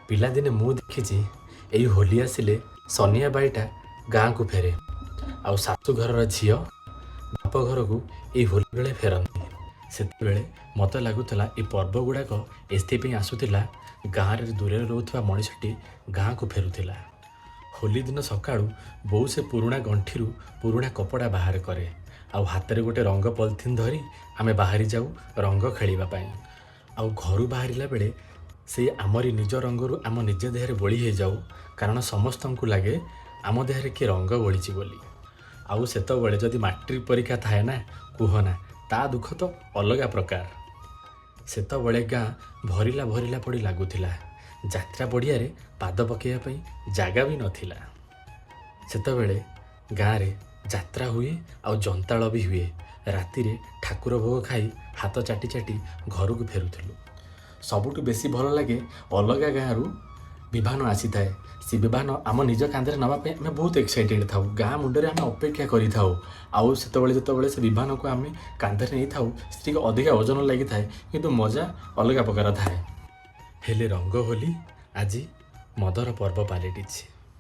ପିଲାଦିନେ ମୁଁ ଦେଖିଛି, ଏଇ ହୋଲି ଆସିଲେ ସନିଆ ବାଇଟା ଗାଁକୁ ଫେରେ ଆଉ ଶାଶୁ ଘରର ଝିଅ ବାପ ଘରକୁ ଏଇ ହୋଲି ବେଳେ ଫେରନ୍ତି। ସେତେବେଳେ ମୋତେ ଲାଗୁଥିଲା ଏ ପର୍ବ ଗୁଡ଼ାକ ଏଥିପାଇଁ ଆସୁଥିଲା, ଗାଁରେ ଦୂରରେ ରହୁଥିବା ମଣିଷଟି ଗାଁକୁ ଫେରୁଥିଲା। ହୋଲି ଦିନ ସକାଳୁ ବୋଉ ସେ ପୁରୁଣା ଗଣ୍ଠିରୁ ପୁରୁଣା କପଡ଼ା ବାହାର କରେ ଆଉ ହାତରେ ଗୋଟେ ରଙ୍ଗ ପଲିଥିନ୍ ଧରି ଆମେ ବାହାରି ଯାଉ ରଙ୍ଗ ଖେଳିବା ପାଇଁ। ଆଉ ଘରୁ ବାହାରିଲା ବେଳେ ସେଇ ଆମରି ନିଜ ରଙ୍ଗରୁ ଆମ ନିଜ ଦେହରେ ବୋଳି ହେଇଯାଉ, କାରଣ ସମସ୍ତଙ୍କୁ ଲାଗେ ଆମ ଦେହରେ କିଏ ରଙ୍ଗ ବୋଳିଛି ବୋଲି। ଆଉ ସେତେବେଳେ ଯଦି ମାଟ୍ରିକ ପରୀକ୍ଷା ଥାଏ ନା, କୁହନା, ତା ଦୁଃଖ ତ ଅଲଗା ପ୍ରକାର। ସେତେବେଳେ ଗାଁ ଭରିଲା ଭରିଲା ପଡ଼ି ଲାଗୁଥିଲା। ଯାତ୍ରା ପଡ଼ିଆରେ ପାଦ ପକାଇବା ପାଇଁ ଜାଗା ବି ନଥିଲା। ସେତେବେଳେ ଗାଁରେ ଯାତ୍ରା ହୁଏ ଆଉ ଯନ୍ତାଳ ବି ହୁଏ। ରାତିରେ ଠାକୁର ଭୋଗ ଖାଇ ହାତ ଚାଟି ଚାଟି ଘରକୁ ଫେରୁଥିଲୁ। ସବୁଠୁ ବେଶୀ ଭଲ ଲାଗେ, ଅଲଗା ଗାଁରୁ ବିଭାନ ଆସିଥାଏ। ସେ ବିଭାନ ଆମ ନିଜ କାନ୍ଧରେ ନେବା ପାଇଁ ଆମେ ବହୁତ ଏକ୍ସାଇଟେଡ଼ ଥାଉ। ଗାଁ ମୁଣ୍ଡରେ ଆମେ ଅପେକ୍ଷା କରିଥାଉ। ଆଉ ସେତେବେଳେ ଯେତେବେଳେ ସେ ବିଭାନକୁ ଆମେ କାନ୍ଧରେ ନେଇଥାଉ, ସେ ଟିକେ ଅଧିକା ଓଜନ ଲାଗିଥାଏ, କିନ୍ତୁ ମଜା ଅଲଗା ପ୍ରକାର ଥାଏ। ହେଲେ ରଙ୍ଗ ହୋଲି ଆଜି ମଦର ପର୍ବ ପାଲଟିଛି।